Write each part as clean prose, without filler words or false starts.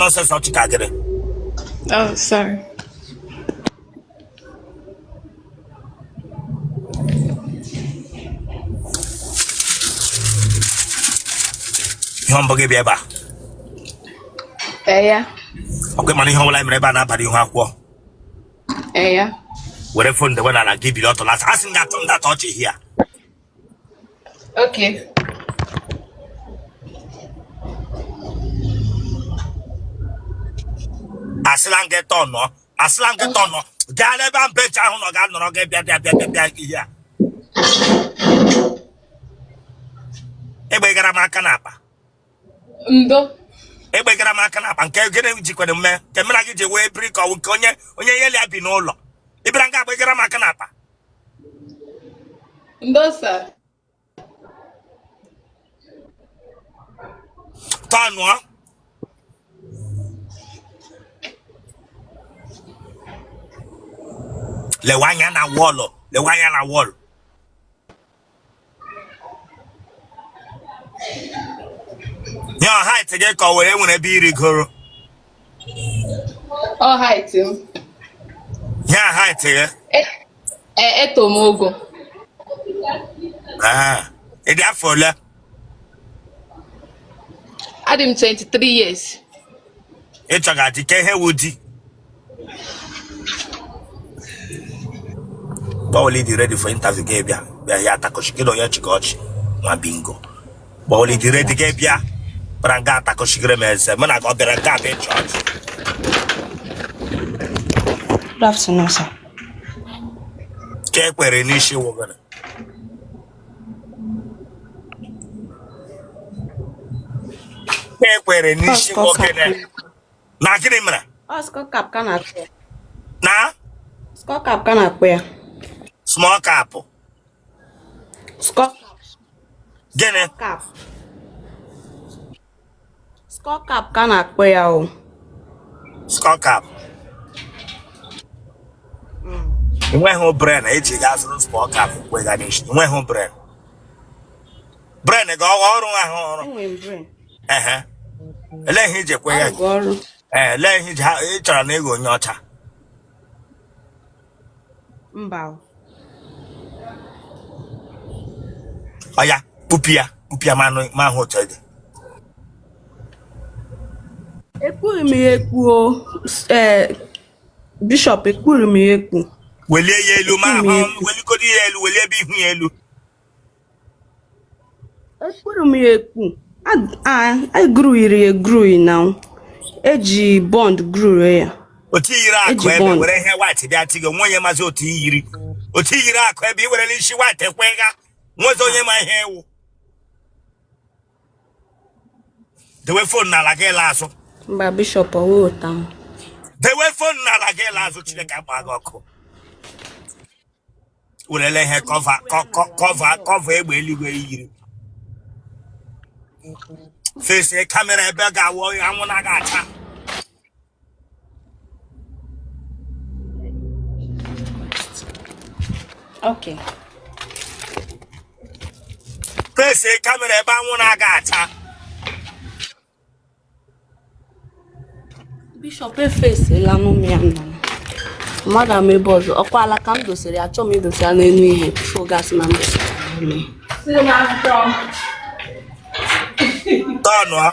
Nonsense ọchị ka gịnị? Oh, sorry. Ihe mbụ gị bịa ebe a? Ee ya. Ọkwa ị mana ihe ọbụla mere ebe a na-abara ihu akwụkwọ? Ee ya. Were phone dewe n'ala gị biri ọtọ lasa asị m ga-atọ m data ọchị hia. Okay. Asịla m gị tọnụọ, asịla m gị tọnụọ, gaa n'ebe a bench ahụ nọ gaa nọrọ gị bịa bịa bịa bịa bịa ihe a egbegara m aka n'akpa. Ndo. Egbegara m aka n'akpa nke gịnị jikwara mme nke mere gị ji wee biri ka ọwụ nke onye onye ya bi n'ụlọ ị bịara nga agbegara m aka n'akpa. Ndo, sir. Tọnụọ. Lewe anya na wall, lewe anya na wall. Nye height gị ka ọ were nwere ebe irigoro. Ọ height m. Nye height gị. Eto m ogo. Ah, ị dị afọ ole? Adị m 23 years. Ị chọga di ka ihe wụ di? Gbawoli dị ready for interview gị bịa bịa ya atakọchi gị na onye chịkọ ọchị nwa bingo. Gbawoli dị ready gị bịa bara nga atakọchigere m eze mụ na gị ọ bịara nga abịa ịchị ọchị. Good afternoon, sir. Ka e kwere n'isi wụ gịnị? Ka e kwere n'isi wụ gịnị? Na gịnị mere? Ọ skull cap ka na-akpọ ya. Na? Skull cap ka na-akpọ ya. Small cap. Skull cap. Gịnị? Cap. Skull cap ka na-akpọ ya o. Skull cap. Enweghị brain eji ga azụrụ small cap kwega n'isi. Enweghị brain. Brain gị ọwa ọrụ ahụ ọrụ. Enwere m brain. Ehe. Elee ihe iji kwega? Arụgo ọrụ. Ee, elee ihe iji ha ị chọrọ na ego onye ọcha? Mba o. Ọya, kpupu ya, kpupu ya ma ahụ otu dị. Ekpughị m ya ekpu o. Ee, Bishop, ekpughị m ya ekpu. Welie ya elu ma Ekpughị m ya ahụ, ekpu. weligodi ya elu, welie ebe ihu ya elu. Ekpuru m ya ekpu. Egrughiri ya egrughị na eji bond glue ya. Otu yiri akụ Eji ebe bond. were ihe white bịa tigo nwe onye mazi otu yiri. Otu yiri akụ ebe i werela isi white kwega nwezi onye ma ihe ewu. Dewe phone n'ala gị la azụ. Mba Bishop ọwụ ụta. Dewe phone n'ala gị la azụ Chineke agba gị ọkụ. Werele ihe cover cover cover egbe eluigwe yiri face camera ebe ga-awụ anwụ na ga-acha. Okay. Face camera ebe anwụ na-aga acha. Bishop efesiela m ya nọ mmadụ ama ebe ọzọ ọkwa ala ka m dosere ya achọ m idosa ya n'elu ihe before gasị na m dosara ya n'elu ihe. Tọnụọ.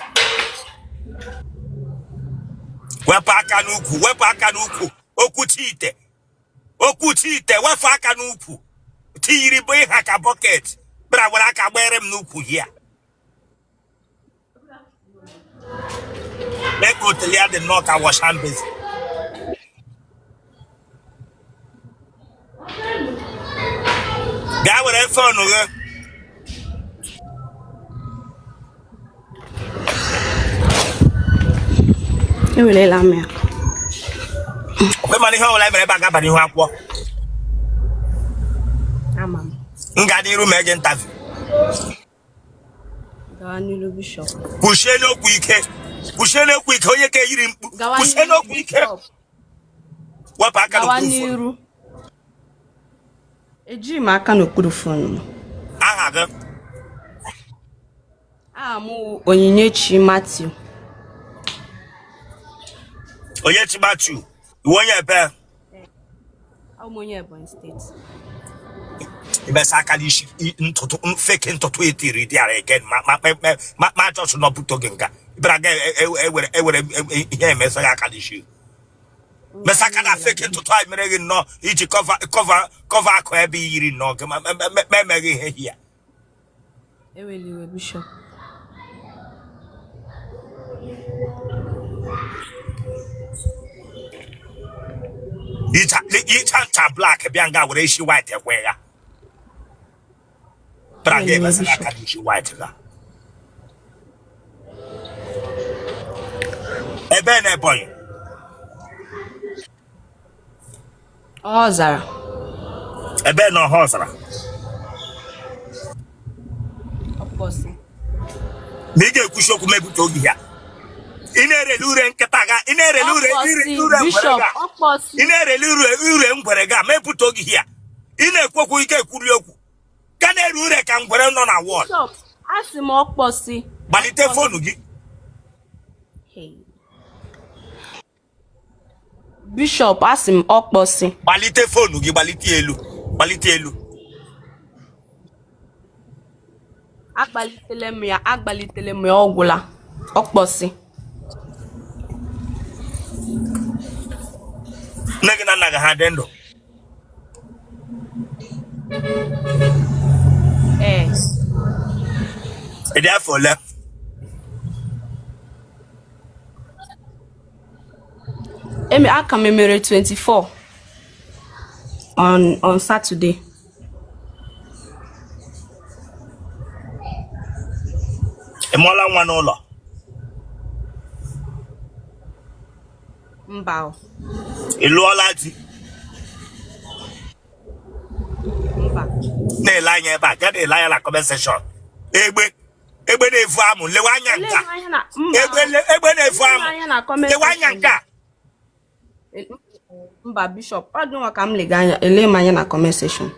Wepụ aka n'ukwu, wepụ aka n'ukwu, okwuchi ite, okwuchi ite, wepụ aka n'ukwu. Tiyiri bụ ịha ka bucket, bịara were aka gbere m n'ukwu hia. Mee ka otele ya dị nnọọ ka washing basin. Bịa were phone gị. Ewerela m ya. Mgbe mana ihe ọbụla mere ebe a ga-aba n'ihu akwụkwọ. Ama m. M gaa n'iru mee gị interview. Gawa n'iru Bishop. Kwuchie n'okwu ike. Kwuchie n'okwu ike onye ka eyiri mkpu. Gawa Kwuchie n'iru n'okwu ike. Bishop. Wepụ aka Gawa n'okpuru phone. n'iru. Ejighị m aka n'okpuru phone m. Aha gị. Aha m wụ Onyinyechi Matthew. Onye Chimachu, iwe onye ebe? Abụ m onye Ebonyi steeti. Imesa aka n'isi ntutu fake ntutu etiri dị ara again ma ma ma ma ma chọọchị nọpụta gị nga bịara ga ewere ewere ihe emesa gị aka n'isi mesa aka na fake ntutu anyị mere gị nnọọ iji cover cover cover akụ ebe i yiri nnọọ gị ma ma emeghị ihe ya. Ewela iwe, Bishop. Yicha ncha black bịa nga were isi white ekwe ya bịara ga Ewela iwe, emesa Bishop. aka n'isi white ga ebe na Ebonyi. Ọhọzara. Ebe na Ọhọzara? Ọkpọsị. Ma ị ga-ekwuchi okwu mebute oge ya. Ị na-erele ure nkịta ga, ị na-erele ure Ọkpọsị, ure ngwere Bishop, ga. Ọkpọsị. Ị na-erele ure ure ngwere ga mebute oge ya. Ị na-ekwu okwu, ị ga-ekwuri okwu ka na-ere ure ka ngwere nọ na wọd. Bishop, asị m Ọkpọsị. Gbalite fonu gị. Hey. Bishop, asị m Ọkpọsị. Gbalite fonu gị, gbalite elu, gbalite elu. Agbalitele m ya, agbalitele m ya, ọ gwụla. Ọkpọsị. Nne gị na nna gị ha dị ndụ? Ee. Ị dị afọ ole? Eme aka m emere 24 on Saturday. Ị mụọla nwa n'ụlọ? Mba o. Ị lụọla di? Mba. Na-ele anya ebe a, gaa na-ele anya na comment section. Egbe egbe na-efu amụ, lewe anya nke a. Egbe egbe na-efu amụ, lewe anya nke a. Mba, Bishop, ọ dị nwa ka m lega anya, ele m anya na comment section.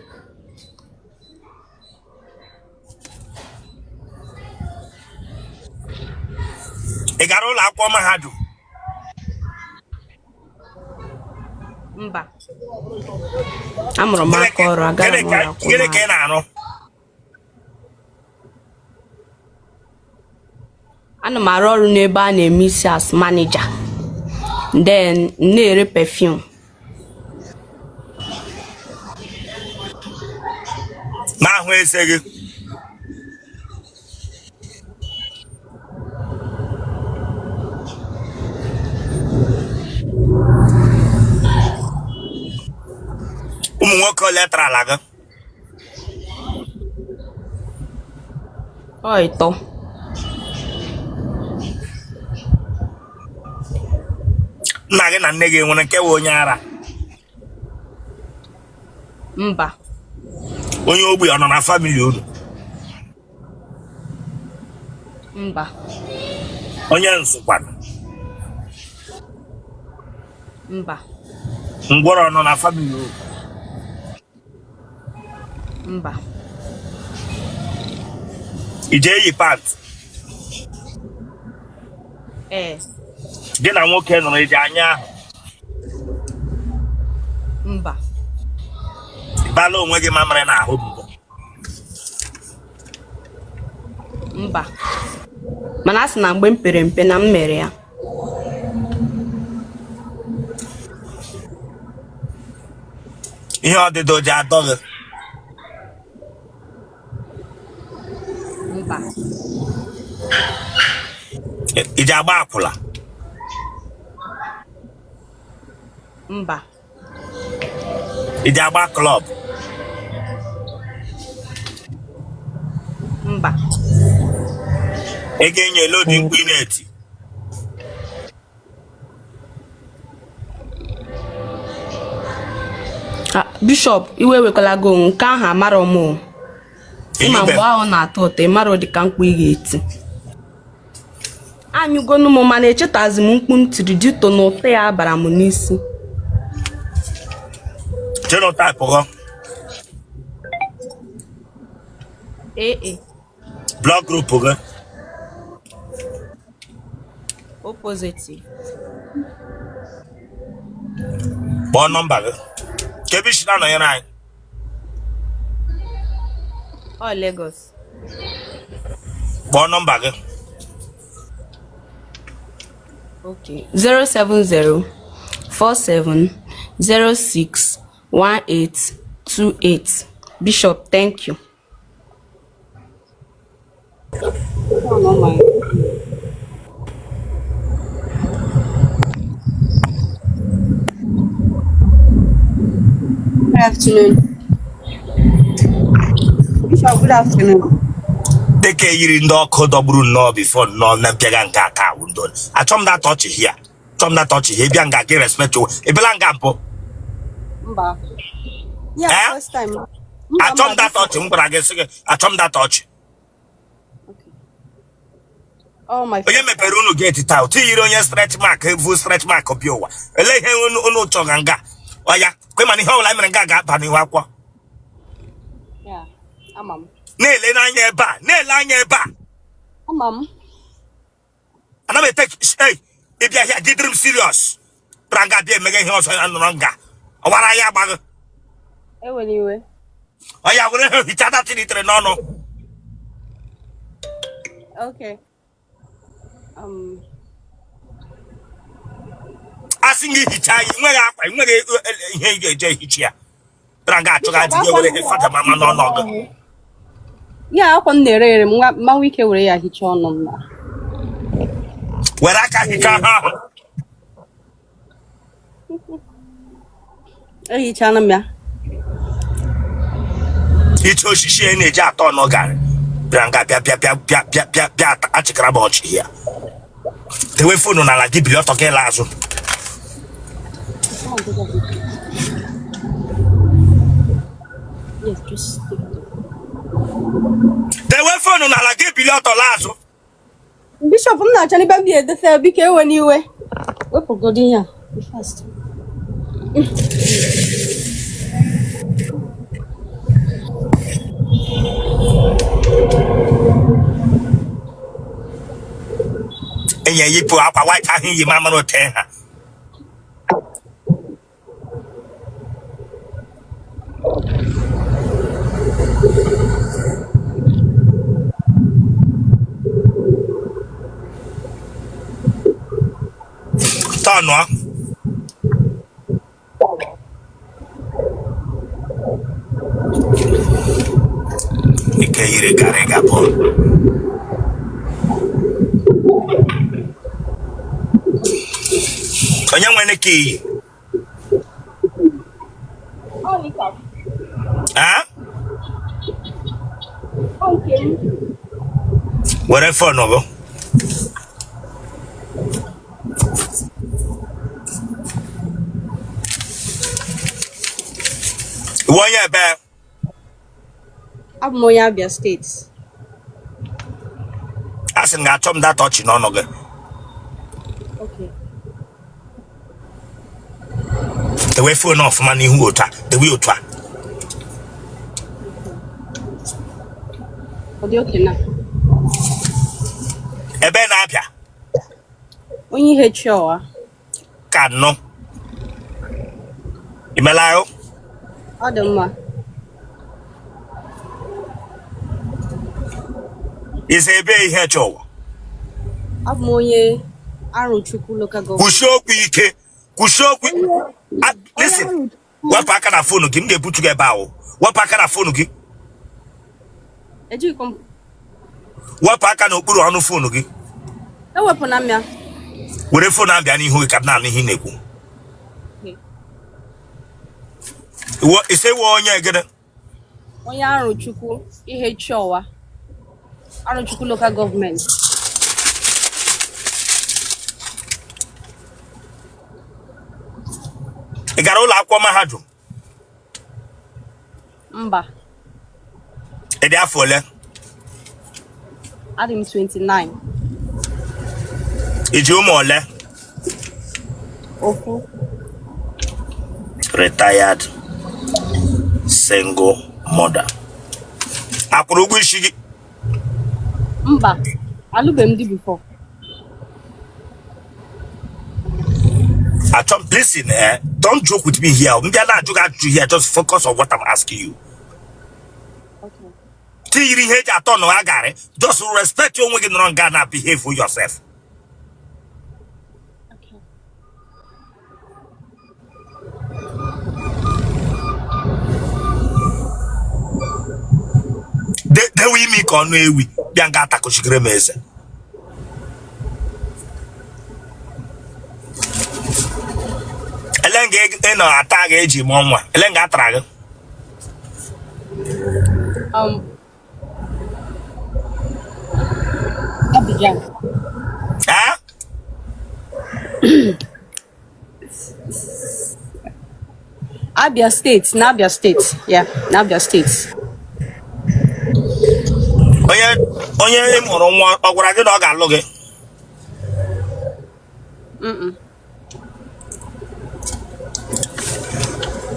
Ị gara ụlọ akwụkwọ mahadum? Mba. Amụrụ m aka ọrụ, agara m ụlọ akwụkwọ. Gịnị ka ị na-arụ? Ana m arụ ọrụ n'ebe a na-eme isi as manager. Then m na-ere perfume. Ma ahụ eze gị. Ụmụ nwoke ole tarala gị? Ọ ịtọ. Nna gị na nne gị nwere nke wụ onye ara? Mba. Onye ogbi ọ nọ na famili unu? Mba. Onye nsụkwanụ? Mba. Ngwọrọ ọ nọ na famili unu? Mba. I ji eyi pant? Ee. Gị na nwoke nọrọ, i ji anya ahụ? Mba. Ị bala onwe gị mamịrị n'ahụ mbụ? Mba. Mana a sị na mgbe m pere mpe na m mere ya. Ihe ọdịdọ ji adọ gị? Mba. I ji agba akwụla? Mba. I ji agba klọb? Mba. Ị ga-enye lodi mkpu ị na-eti? Ah, Bishop, iwe ewekwala gị onwe nke ahụ amarọ m o. Ịma mgbe ahụ na-atọ ụtọ, ị marọ dị ka mkpu ị ga-eti. Anyụgonu m mana echetazi m mkpu m tiri due to na ụtọ ya bara m n'isi. Genotype gị? AA. Blood group gị? O positive. Kpọọ nọmba gị. Ka ebe i si na-anọnyere anyị. Ọ Lagos. Kpọọ nọmba gị. Okay. 070 47 06 18 28. Bishop, thank you. Good afternoon. Bishop, good afternoon. Dịka yiri ndị ọkụ dọgburu nnọọ before nnọọ na mpịaga nke aka awụ ndo achọ m that ọchị here, achọ m that ọchị here. Bịa nga gị respect onwe ị bịala nga mbụ? Mba. Yeah, Eh? first time. Mba, Achọ m mba, that this ọchị m gwara gị, sị gị achọ m that ọchị. Okay. Oh, my Onye first mepere time. unu gate taa otu yiri onye stretch mark vu stretch mark bịa ụwa ele ihe unu unu chọga nga ọya kwe mana ihe ọbụla mere nga ga-aba n'ihu akwụkwọ. Yeah, ama m. Na-ele n'anya ebe a, na-ele anya ebe a. Ama m. Ana m ete ei ịbịa here gị dịrị m serious bịara nga bịa emeghe ihe ọzọ ya nọrọ nga ọwara ya agbaghị. Ewela iwe. Ọya were ha hichaa that thing itere n'ọnụ. Okay. Asị gị hichaa ya, nweghị akwa, nweghị ihe ị ga-eje ehicha ya bịara nga achọghị adịghị were ihe fada mama n'ọnụ gị. Ya akwa m na-ere ere m nwa mmanwụ ike were ya hichaa ọnụ m na. Were aka hichaa ha ahụ. Ehichana m ya. Iche osisi a na-eji atọ ọnụ garị bịara nga bịa bịa bịa bịa bịa bịa bịa achịkara m ọchị ya dewe phone n'ala gị bili ọtọ gị laa azụ. Yes, just take it. Dewe phone n'ala gị bili ọtọ laa azụ. Bishop, m na-achọ n'ebe m ga-edesa ya, biko ewena iwe. Wepụgodo ihe a. Be fast. Enye yipụ akwa white ahụ iyi ma mara ote ha. Tọnụọ. Ike yiri garị gabọ. Onye nwere ka iyi? Ah? Were phone gị. Iwe onye ebe? Abụ m onye Abia steeti. A sị m ga-achọ m that ọchị n'ọnụ gị. Okay. Dewe phone ọfụma n'ihu otu a, dewe otu a. Ọ dị okay na. Ebe na-abịa? Onye Ihechiowa. Ka nnọ. Imela ahụ? Ọ dị mma. Ise ebe Ihechiowa? Abụ m onye Arochukwu local government. Kwusie okwu ike. Kwusie okwu. Listen. Wepụ aka na phone gị, m ga-ebutu gị ebe ahụ. Wepụ aka na phone gị. Ejikwa m. Wepụ aka n'okpuru ọnụ phone gị. Ewepụna m ya. Were phone ahụ bịa n'ihu gị ka m na-anụ ihe ị na-ekwu. Ise iwe onye gịnị? Onye Arochukwu Ihechiowa. Arochukwu local government. Ị gara ụlọ akwụkwọ mahadum? Mba. Ị dị afọ ole? Adị m 29. Ị ji ụmụ ole? Ofu. Retired single mother. Akwụrụ ụgwọ isi gị? Mba, alụbeghị m di before. Achọ listen, eh, don't joke with me here. M bịa na-ajụ gị ajụjụ here, just focus on what I'm asking you. Okay. Tinyere ihe eji atọ nụ agarị, just respect onwe gị nọrọ nga na behave yourself. Okay. Dewe imi ka ọnụ ewi bịa nga atakụchigere m eze. Ele nga ị nọ ata gị eji mụọ nwa, ele nga atara gị? Abidjan. Eh? Abia State, na Abia State. Yeah, na Abia State. Onye onye ị mụrụ nwa ọ gwara gị na ọ ga-alụ gị?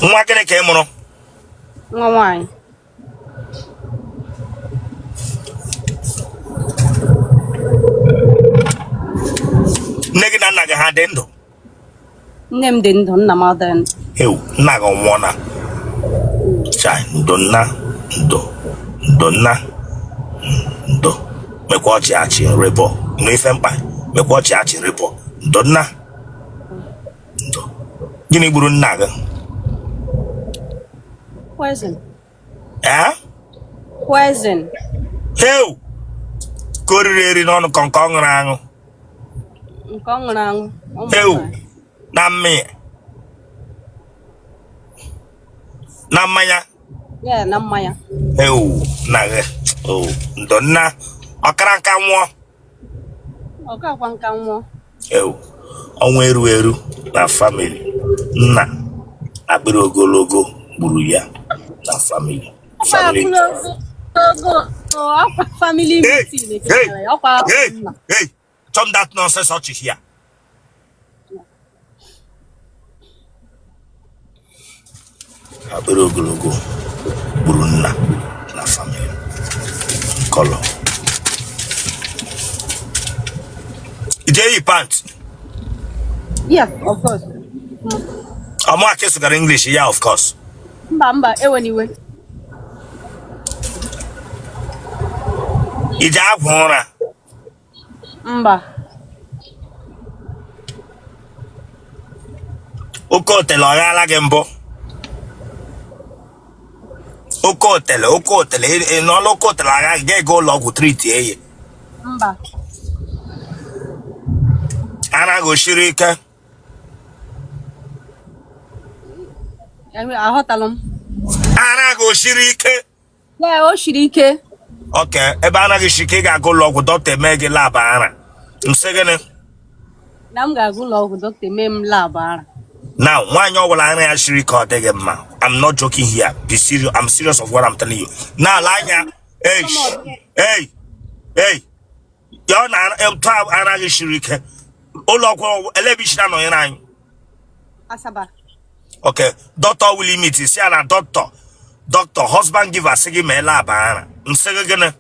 Nwa gịnị ka ị mụrụ? Nwa nwaanyị. Nne gị na nna gị ha dị ndụ? Nne m dị ndụ, nna m adịghị ndụ. Ewu, nna gị nwụọ na chai. Ndo nna, ndo, ndo nna, ndo. Mekwa ọchị achị rịbọ nụ ife mkpa, mekwa ọchị achị rịbọ. Ndo nna, ndo. Gịnị gburu nna gị? Poison. Ee? Poison. Ewu, ka o riri eri n'ọnụ ka nke ọ ṅụrụ aṅụ? Nke ọ ṅụrụ aṅụ. Ewu, na mmanya, na mmanya. Yeah, na mmanya. Ewu, nna gị o, ndo nna. Ọ kara nka nwụọ? Ọ kakwa nka nwụọ. Ewu, ọnwụ eru eru na family nna, akpịrị ogologo gburu ya na family family. Ọkwa family meeting. Hey, hey, hey, turn that nonsense ọchị here. Akpịrị ogologo gburu nna na family nkọlọ. I ji eyi pant? Yeah, of course. Ọmụ aka sụgara English ya, of course. Mba, mba, ewena iwe. I ji agwụ ụra? Mba. Oke otele ọ ghala gị mbụ? Oke otele, oke otele, ị nọọla oke otele agha gị ga-ega ụlọ ọgwụ treat eye? Mba. Ara gị o shiri ike? Aghọtalụ m. Ara gị o shiri ike? Yeah, o shiri ike. Okay, ebe ara gị shiri ike, ị ga-aga ụlọ ọgwụ, dọkịta eme gị lab ara. M sị gịnị? Na m ga-aga ụlọ ọgwụ, dọkịta eme m lab ara. Now, nwaanyị ọbụla ara ya shiri ike, ọ dịghị mma. I'm not joking here. Be serious. I'm serious of what I'm telling you. Now, lee anya. Hey, hey, hey. Ya ọ na etu ara gị shiri ike. Ụlọ ọgwụ ele ebe i si na-anọnyere anyị? Asaba. Okay, doctor will meet si ya na doctor. Doctor husband giver sị gị mee lab ara. M sị gị gịnị?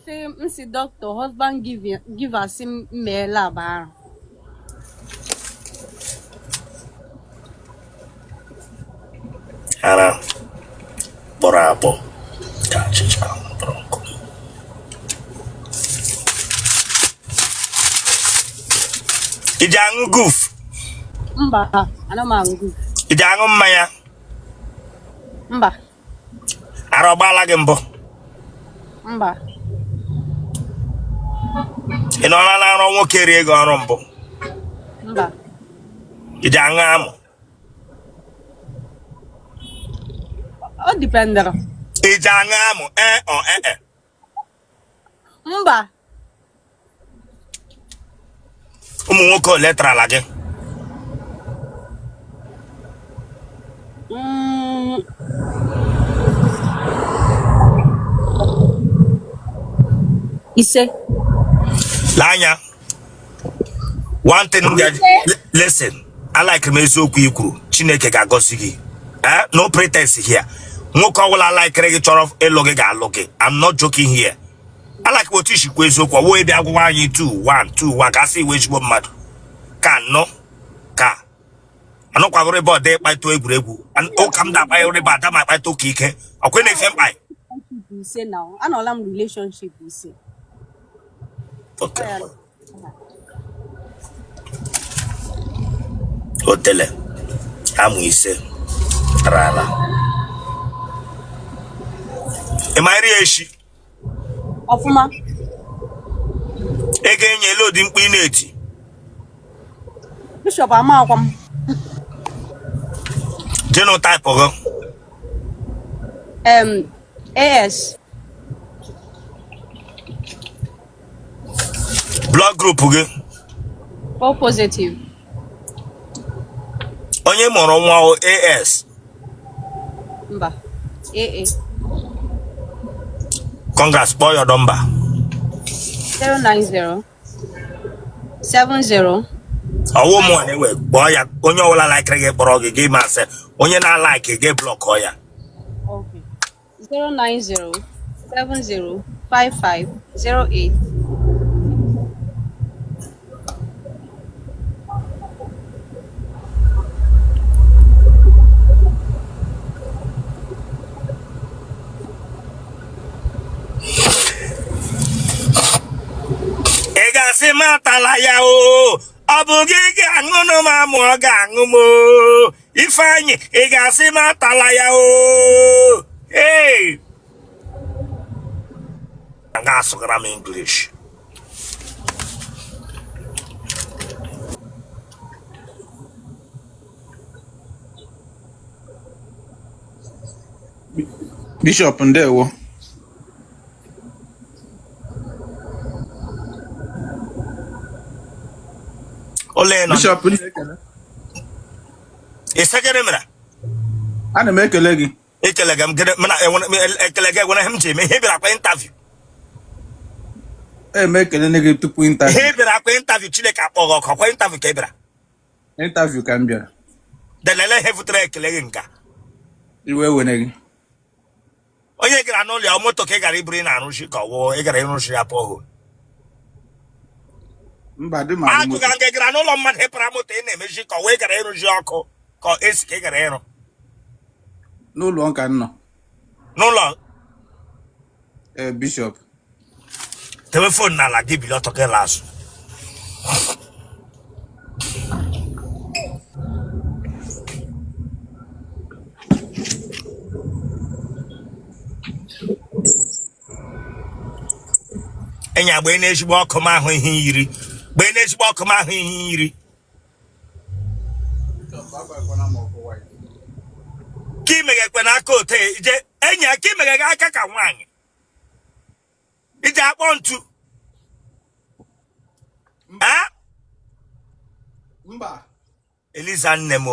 Sị m sị doctor husband giver sị m mee lab ara. Ara kpọrọ akpọ ka achịcha kpọrọ nkụ. I ji aṅụ guf? Mba, ana m aṅụ guf. I ji aṅụ mmanya? Mba. Ara ọ gbaala gị mbụ? Mba. Ị nọọla na nrọ nwoke rie gị ọrụ mbụ? Mba. I ji aṅụ amụ? Ọ dependere. I ji aṅụ amụ, ee or ee? Mba. Ụmụ nwoke ole tarala gị? 5. Lee anya, one thing m ga listen, I like m eziokwu i kwuru. Chineke ga-agọzi gị. Eh, no pretense here. Nwoke ọbụla likere gị chọrọ ịlụ gị ga-alụ gị. I'm not joking here. I like otu i si kwuo eziokwu. Ọwụ ebe agwụgwa anyị 2 1 2 1 ka a sị ị wụ ezigbo mmadụ ka nọ. rịba ọdị ịkpata egwuregwu. Ụka m da-akpa rịba ada m akpata ụka ike ọkwe na-efe mkpa. Relationship ise na anọla m relationship ise. Okay. Otele amụ ise tara ala. Ị ma nri eshi? Ọfụma. Ego enye ele ụdị mkpu ị na-eti. Bishop, amakwa m. Genotype gị? AS. Blood group gị? O positive. Onye mụrụ nwa o AS? Mba, AA. Congrats, kpọọ your number. 090 70. Ọwụ mụ na-ewe kpọọ ya. Onye ọbụla laikiri gị kpọrọ gị, gị masị onye na-alaiki gị blọkọ ya. Okay. 090 70 55 08. Ị ga-asị m atala ya o, ọ bụ gị ga-aṅụnụ m amụ ọ ga-aṅụ m o. Ifeanyị, ị ga-asị m atala ya o. Ee, ga-asụgara m English. Bishop, ndewo. Ole nọ? Bishop, na-ekele. Ị sị gịnị mere? Ana m ekele gị. Ekele gị m gịnị mana enwere ekele gị enwere ihe m ji eme ihe bịara akwa interview. Eme ekele gị tupu interview. Ihe bịara akwa interview, Chineke akpọ gị ọkụ akwa interview ka ị bịara. Interview ka m bịara. Delele ihe butere ekele gị nga. Iwe were gị. Onye gara n'ụlọ ya moto ka ị gara iburu ị na-arụzi ka ọ wụ ị gara ịrụzi ya borehole. Mba, dị m arụ moto. Ajụga nga ị gara n'ụlọ mmadụ ịpara moto ị na-emezi ka ọ wụ ị gara ịrụzi ọkụ ka esi ka ị gara ịrụ. N'ụlọ ka m nọ. N'ụlọ? Ee, Bishop. Tewe phone n'ala gị bili ọtọ gị laa azụ. Enya gbee n'ezigbo ọkụ m ahụ ihe yiri. Gbee n'ezigbo ọkụ m ahụ ihe yiri. Ka imeghekwe n'aka ote ije enya ka imegheghe aka ka nwaanyị ije akpọ ntu. Mba. Eliza nne m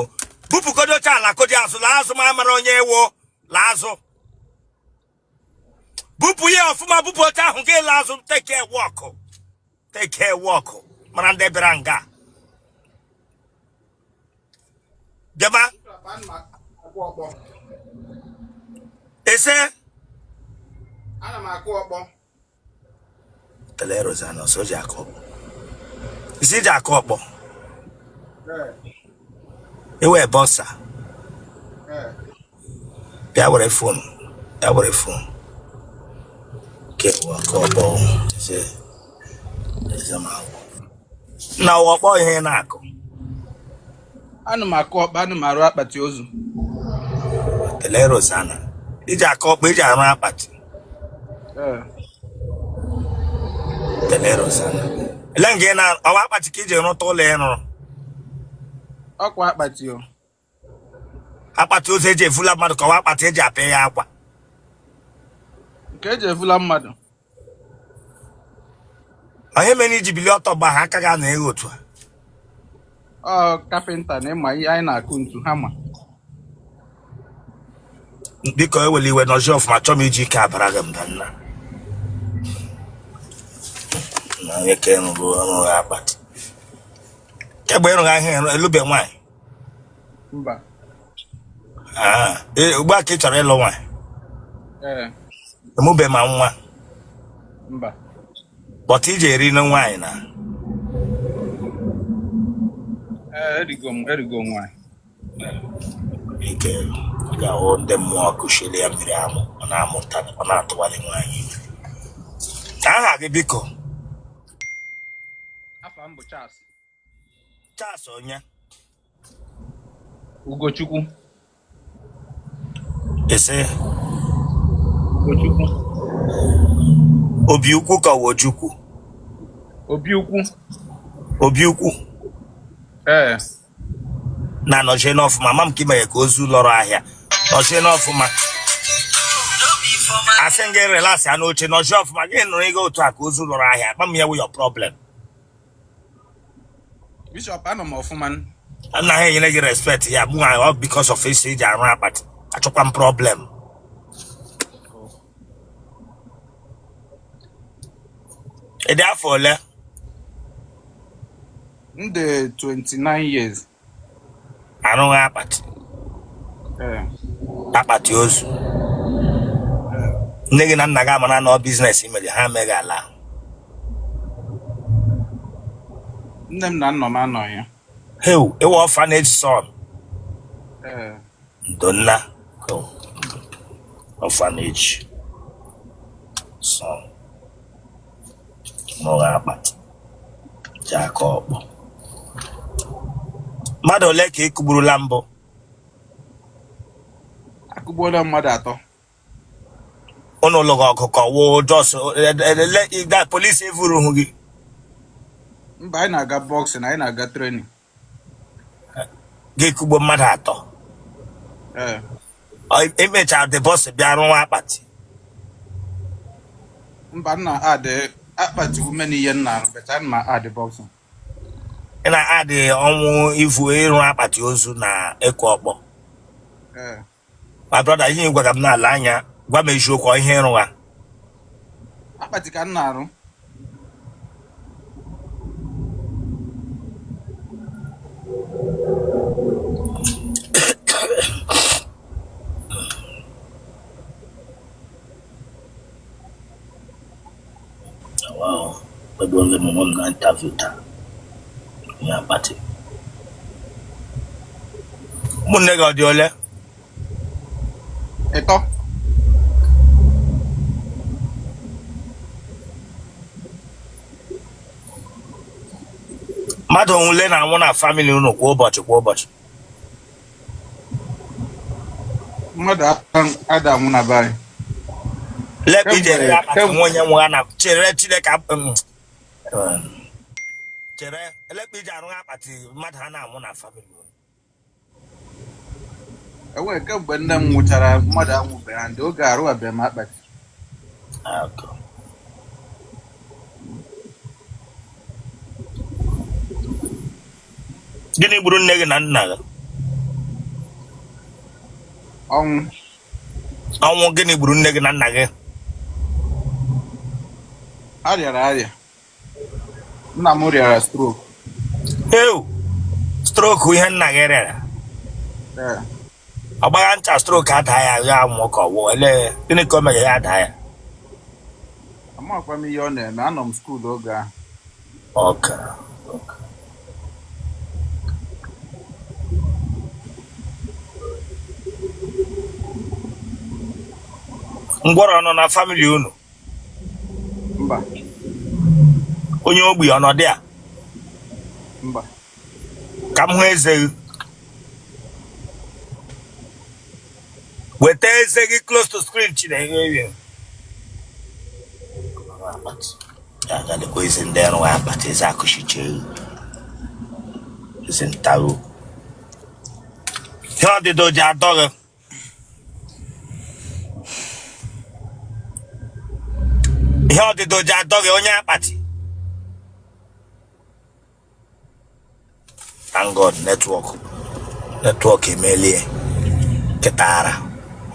bupụgodo oche ala kodi azụ laa azụ ma amara onye ewo laa azụ bupụ ya ọfụma bupụ oche ahụ gị laa azụ take a walk take a walk mara ndị bịara nga bịaba ese. Ana m akụ ọkpọ. Tele Rosanna ọsọ ji akụ ọkpọ isi ji akụ ọkpọ ewe boxer bịa were phone bịa were phone kewa akụ ọkpọ ise eze ma na ọkpọ ihe na-akụ. Ana m akụ ọkpọ, ana m arụ akpati ozu. Tele Rosanna iji akụ ọkpọ iji arụ akpati. Tele Rosanna ele nga ị na ọwa akpati ka iji rụta ụlọ ị rụrụ. Ọkwa akpati o. Akpati ozu eji evula mmadụ ka ọwa akpati eji apịa ya akwa. Nke eji evula mmadụ. Onye mere iji bilie ọtọ mgbe ahụ aka gị na eghe otu a? Ọ kapịnta na ịma ihe anyị na-akụ ntu hammer. Biko ewela iwe nọzi ọfụma chọọ m iji ike abara gị mba nna na onye ka ịrụrụ ọrụ akpati kemgbe ịrụghị ahịa elube nwaanyị? Mba. Ugbu a ka ị chọrọ ịlụ nwaanyị? Emube ma nwa? Mba. But iji eri na nwaanyị na? Ee, erigo m, erigo m nwaanyị. Ike ga-ahụ ndị mmụọ kụchiri ya mmiri amụ, ọ na-amụta, ọ na-atụgharị nwaanyị. Aha gị biko? Afa m bụ Charles. Charles onye? Ugochukwu. Ese? Ugochukwu. Obi ukwu ka ọ Ojukwu? Obi ukwu. Obi ukwu. Ee. Na nọchie n'ọfụma, ma m ka imeghe ka ozu lọrọ ahịa. Nọchie n'ọfụma, asị m gị relax ya n'oche, nọchie ọfụma. Gị nụrụ ịga otu a ka ozu lọrọ ahịa, akpa m ya wụ your problem. Bishop, anọ m ọfụma. Nna ha enyere gị respect ya mụ ọ because of isi iji arụ akpati, achọkwa m problem. Ị dị afọ ole? M dị 29 years. Arụghị akpati? Ee. Akpati ozu? Ee. Nne gị na nna gị amara na ọ business mere ha emeghị ala? Nne m na nna m anọghị ya. Heu, ị wụ orphanage son? Ee. Ndonna orphanage son, rụghị akpati, ji aka ọkpọ. Mmadụ ole ka ị kụgburula mbụ? Akụgbuola mmadụ atọ. Ụnụ lụghị ọgụ ka ọ wụ just police evuru hụ gị? Mba, anyị na-aga boxing, anyị na-aga training. Gị kụgbuo mmadụ atọ? Ee. Emechaa the boss bịa rụwa akpati? Mba, m na-adị akpati ume na ihe m na-arụ, but ana m adị boxing. Ị na-adị ọnwụ ivu ịrụ akpati ozu na ịkụ ọkpọ? Ee. My brother, ihe ị gwara m n'ala anya, gwa m eziokwu, ọ ihe ịrụwa? Akpati ka m na-arụ. Wow, egbuola m onwe m na interview taa. Ihe akpati. Ụmụnne gị ọ dị ole? Ịtọ. Mmadụ ole na-anwụ na family unu kwa ụbọchị kwa ụbọchị? Mmadụ ada anwụ na be anyị. Lebe ije Kemgbe akpati nwa onye nwụrụ na chere Chineke chere elekpa iji arụ akpati, mmadụ ha na-anwụ na family unu? Enweghị, kemgbe nne m nwụchara, mmadụ anwụbeghị, ndị oge arụwabeghị m akpati. Okay. Gịnị gburu nne gị na nna gị? Ọnwụ. Ọnwụ. Gịnị gburu nne gị na nna gị? Ha rịara arịa. Nna m rịara stroke. Ew, stroke ihe nna gị rịara? Ee. Ọ gbagha ncha stroke ada ya, ya anwụọ ka ọ wụ ele gịnị ka o mere ya ada ya? Amakwa m ihe ọ na-eme, anọ m school oge ahụ. Okay. Ngwọrọ nọ na family unu? Mba. Onye ogbi ọnọdụ a? Mba. Ka m hụ eze gị. Weta eze gị close to screen. Chineke ya agalekwa eze ndị ọrụ akpati, eze akụchiche, eze ntago, ihe ọdịdọ ji adọ gị. Ihe ọdịdọ ji adọ gị, onye akpati. Thank God, network emelie kịta ara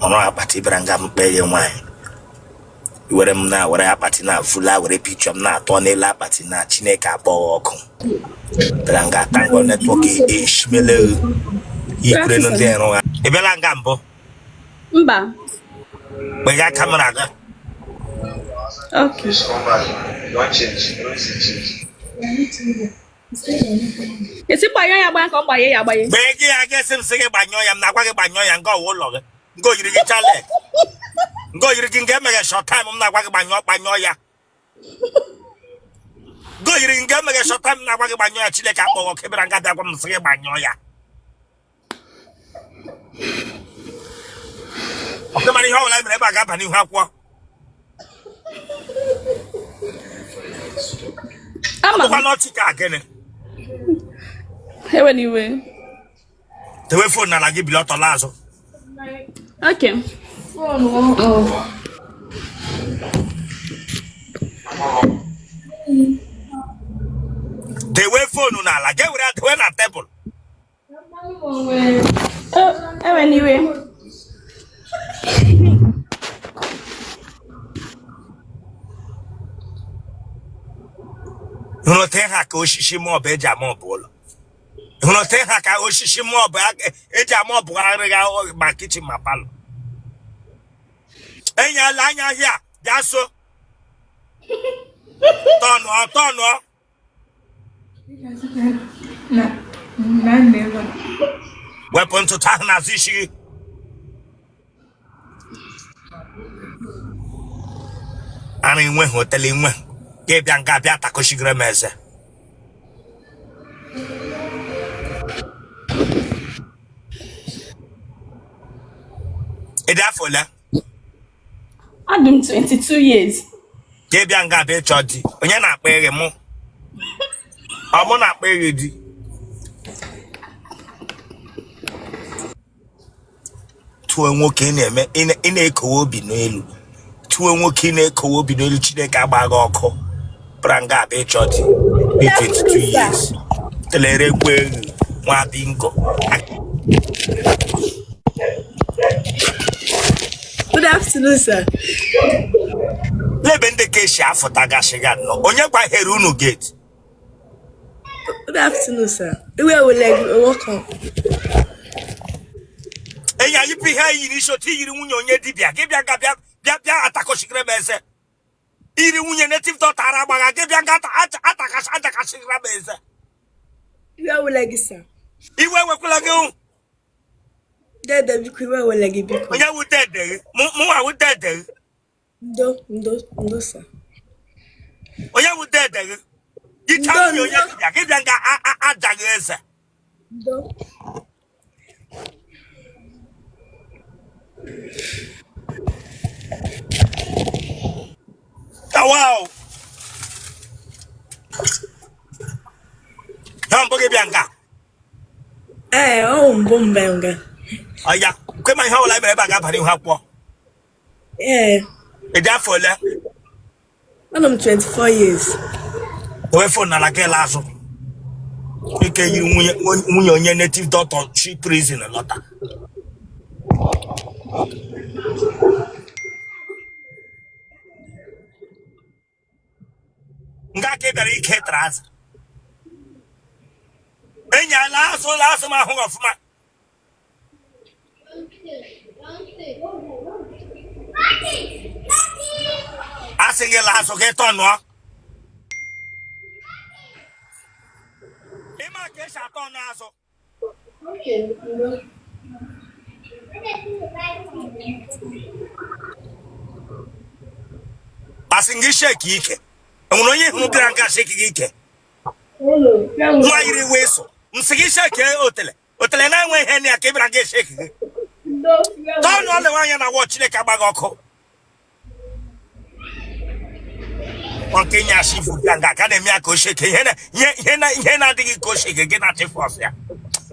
ọrụ akpati bịara nga mkpe gị nwaanyị were m na were akpati na vula were picture m na-atọ n'elu akpati na Chineke akpọghị ọkụ bịara nga. Thank God, network eshimele ikwere ndị ịrụ ha. Ị bịala nga mbụ? Mba. Kpega camera gị. Okay. This number, you don't change. You don't see change. Ị sị gbanyụọ ya agbanyụ ka ọ gbanye ya agbanye. Mgbe gị ya ga-esi m sị gị gbanyụọ ya, m na-agwa gị gbanyụọ ya nga ọwa ụlọ gị nga oyiri gị chale nga oyiri gị nga emeghe short time m na-agwa gị gbanyụọ gbanyụọ ya nga oyiri gị nga emeghe short time m na-agwa gị gbanyụọ ya. Chineke akpọghọ ka bịara nga bịa gwa m sị gị gbanyụọ ya. Ọ mara ihe ọ bụla mere ebe a ga-aba n'ihu akwụkwọ. Ama m. Ọbụkwa n'ọchị ka gịnị? Ewena iwe. Tewe phone n'ala gị bili ọtọ laa azụ. Okay. Tewe phone n'ala gị were tewe na tebụl. Ewena iwe. Hụrụ otu ha ka osisi mop eji amop ụlọ. Hụrụ otu ha ka osisi mop eji amop arịga ma kitchen ma parlour. Enyela anya ahịa bịa so. Tọnụọ tọnụọ. Wepụ ntụtụ ahụ n'azụ isi gị. Ara enweghị họteelụ enwe ka bịa nga bịa takoshigere m eze. Ị dị afọ ole? Adị m 22 years. Ka bịa nga bịa ịchọ di. Onye na-akpa eghe mụ? Ọ mụ na-akpa eghe di? Tụọ nwoke ị na-eme ị na-ekowe obi n'elu. Tụọ nwoke ị na-ekowe obi n'elu Chineke agba gị ọkụ. Bịara nga abịa ịchọ di. Dị 22 years. Telere ekwe egwu nwa bingo. Good afternoon, sir. Lebe ndị ka esi afụta gasị ga nnọọ. Onye gbaghere unu gate? Good afternoon, sir. Iwe wele gị, welcome. Enyi anyị bụ ihe anyị yiri isi otu yiri nwunye onye dibịa gị bịa ga bịa bịa bịa atakọchigere m eze. Yiri nwunye native doctor ara agbagha gị bịa ga atakasị atakasịgara m eze. Iwe wele gị, sir. Iwe ewekwala gị. Dede biko iwe wele gị biko. Onye wụ dede gị? Mụnwa wụ dede gị. Ndo ndo ndo sir. Onye wụ dede gị? Gị cha nwunye onye dibịa gị bịa ga aja gị eze. Ndo. Wow. Ha mbụ gị bịa nga. Ee, ọ mbụ mbe nga. Ọya, kwe ma ihe ọbụla mere ebe a ga-aba n'ihu akwụkwọ. Ee. Ị dị afọ ole? Anọ m 24 years. Dewe phone n'ala gị laa azụ. Ike yiri nwunye onye native doctor chi prison lọta. Nga ka ị bịara ike traza. Enyi ala azụ ụlọ azụ m ahụghị ọfụma. A sị gị laa azụ gị tọnụọ. Ịma ka esi atọ ọnụ azụ. Asị gị sheki ike. Enwere onye hụrụ bịara nga sheki gị ike. Nwa yiri wee so. M sị gị sheki otele. Otele na-enwe ihe na ya ka ị bịara nga sheki gị. Tọnụ ọlewe anya na wọ Chineke agba gị ọkụ. Nke nye asị ifu bịa nga ka na-eme ya ka o sheke ihe na-adịghị ka o sheke gị na-achịfụ ọsọ ya.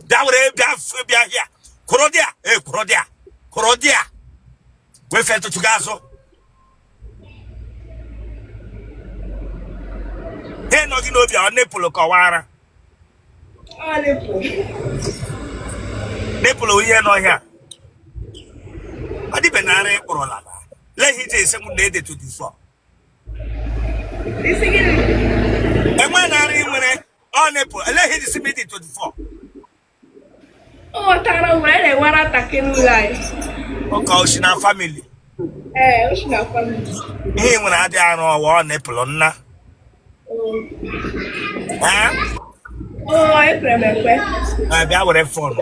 Bịa were bịa bịa hịa. Kwụrụ dị a, ee kwụrụ dị a, kwụrụ dị a. Wefe ntụtụ gị azụ. Ihe nọ gị n'obi ọ nịpụlụ kọwara. Nịpụlụ ihe nọ hịa. Ọ dịbe narị ịkpụrụla na. Lee ihe iji esi m na ede 24. Enwe narị nwere ọ nịpụlụ. Lee ihe iji si m ede 24. Ọ ghọtara mgbe a na-enwere atake n'ụlọ anyị. Ụka oshi na famili. Ee, o si na famili. Ihe nwere adịghị arụ ọwa ọ nịpụlụ nna. Oo, ekwere m ekwe. Ee, bịa were phone.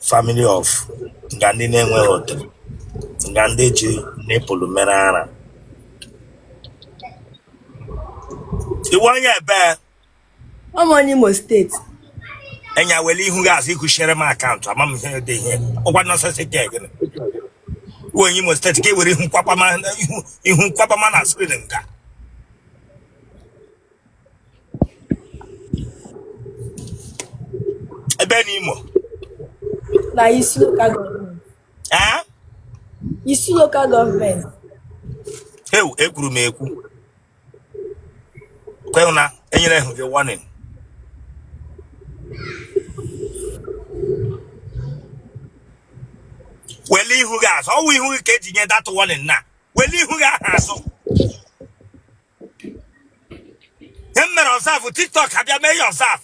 Family of nga ndị na-enweghị otele, nga ndị ji nipple mere ara. Ị wụ onye ebe? Ọ m onye Imo steeti. Enya wele ihu gị azụ ikuchiere m account ama m ihe dị ihe ọgwa nonsense ka gịnị wụ onye Imo steeti ka e were ihu kwapama ihu kwapama na screen nga. Ebe n'Imo? Na Isu local government. Ee? Isu local government. Ewu ekwuru m ekwu kwe na enyere hụ gị warning. Wele ihu gị azụ, ọwụ ihu gị ka eji nye that warning na wele ihu gị ahụ azụ. Ihe m mere observe TikTok abịa mee ya observe.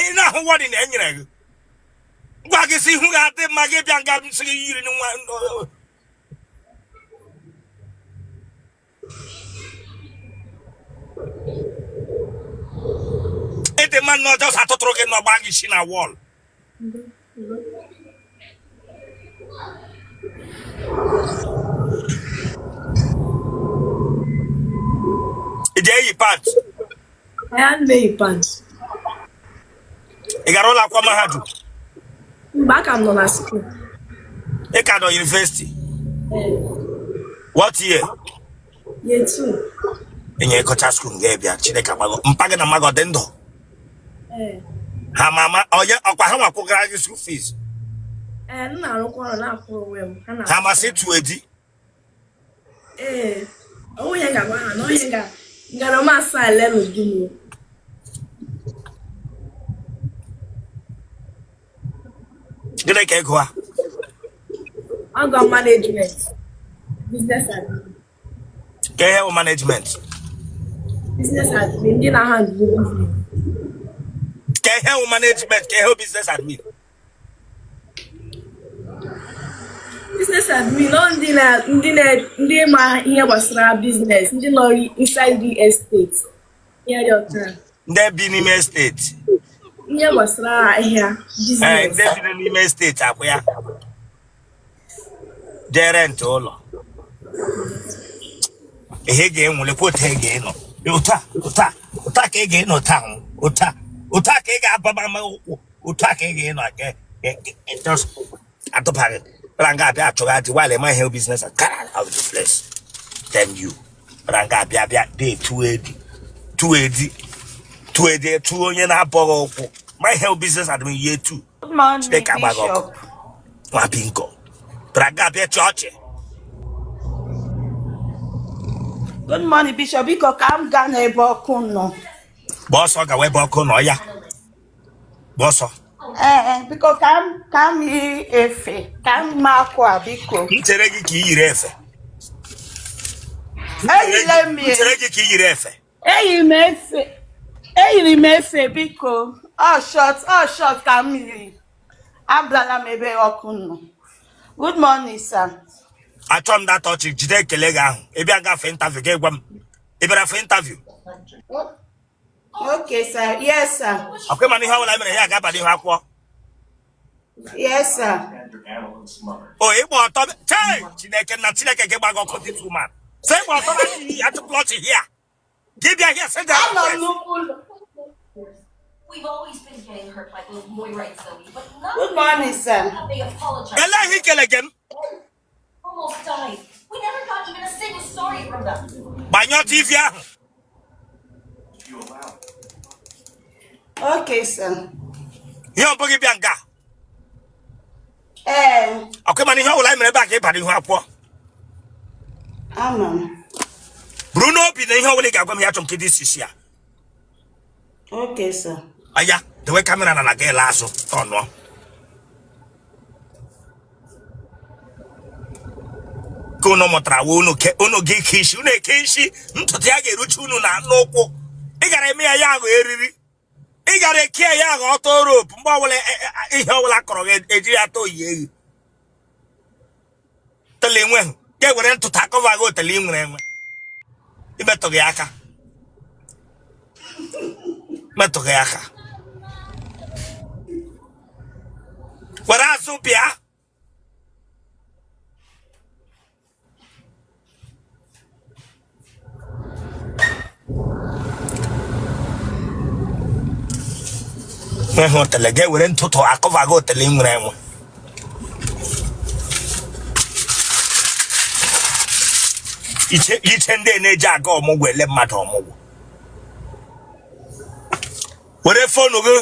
Ị na-ahụ warning enyere gị, gwa gị sị ihu gị adị mma, gị bịa nga m sị gị yiri nwa. Ịdị mma na ọjọọ atụtụrụ gị n'ọgba gị si na wall. Ị ji eyi pant? Ana m eyi pant. Ị gara ụlọ akwụkwọ mahadum? Mba, aka m nọ na school. Ị ka nọ university? What year? Year 2. Enye ịkọcha school nga bịa Chineke agbago mpa gị na mma gị ọ dị ndụ? Ha ma ama onye ọkwa ha nwakwụgara gị school fees? Ee, m na-arụkwa ọrụ na-akwụ onwe m. Ha Ha masị tụ edi? Ee, onye ga-agwa ha na onye gara m asa ele n'udu m. Gịnị ka ị gụa? Agụ management, business admin. Ka ihe bụ management? Business admin, ndị na-handle business. Ka ihe bụ management, ka ihe bụ business admin? Business admin ọ ndị na ndị na ndị ma ihe gbasara business, ndị nọ inside real estate, ihe dị otu a. Ndị bi n'ime estate? Ihe gbasara ahịa. Ee, business. Ndị bi n'ime estate akwụ ya jee rent ụlọ. Ihe ga-enwelekwa otu ị ga-enọ otu a otu a otu a ka ị ga-enọ taa, otu a otu a ka ị ga-ababa ma ụkwụ otu a ka ị ga-enọ ka just atụpaghị bara nga abịa achọghị adị while ema ihe business get out of the place. Then you bara nga abịa bịa dee tụọ edi tụọ edi tụọ edi tụọ onye na-abọghị ụkwụ ma ihe business admin year 2. Good morning, Chineke agbaghị ọkụ. Bishop. Nwa bingo bara nga abịa chọọchị. Good morning, Bishop. Biko ka m gaa n'ebe ọkụ nọ. Gba ọsọ gawa ebe ọkụ nọ ya. Gba ọsọ. Ee, biko ka m yiri efe ka m ma akwa biko. M chere gị ka ị yiri efe. Eyile m M ya. chere gị ka ị yiri efe. Eyiri m efe. Eyiri m efe biko. Ọ short, ọ short ka m yiri. Abịala m ebe ọkụ nọ. Good morning, sir. Achọ m data ọchị jide ekele gị ahụ. Ị bịa gafe interview gị gwa m. Ị bịara for interview? Okay, sir. Yes, sir. Ọkwa ịma na ihe ọbụla mere ya ga-aba n'ihu akwụkwọ. Yes, sir. O ịgba ọtọ chee Chineke na Chineke gị gbaga ọkụ this woman. Sị ịgba ọtọ na iyi atụpụla ọchị hia. Gị bịa hia sị ga Anọ m n'ụkwụ ụlọ. We've always been getting hurt by both Moira and Zoe, but not Good morning, sir. have they apologized. Ele ihe ikele gị m. Almost died. We never got even a single sorry from them. Gbanyụọ TV ahụ. Okay, sir. Ihe ọ bụghị bịa nga. Ee. Ọkwa ịma na ihe ọbụla mere ebe a ka ị bara ihu akwụkwọ. Ama m. Buru n'obi na ihe ọbụla ị ga-agwa m ya achọ m ka ịdị isi ya. Okay, sir. Aya, dewe camera na na gị ele azụ tọnụọ. Ka unu mụtara wee unu ke unu gị ike isi unu eke isi ntutu ya ga-eruchi unu na n'ụkwụ. Ị gara eme ya ya aghọ eriri. Ị gara eke ya aghọ ọtọ rope mgbe ọbụla ihe ọbụla kọrọ gị ejiri ya tọọ yi ehi. Tele enweghị ga-ewere ntụtụ akọva gị otele ị nwere enwe. Imetụghị aka, metụghị aka. Were azụ bịa. Nweghị otele ga-ewere ntụtụ akọva gị otele ị nwere enwe. Iche ndị na-eji aga ọmụgwọ ele mmadụ ọmụgwọ. Were phone gị.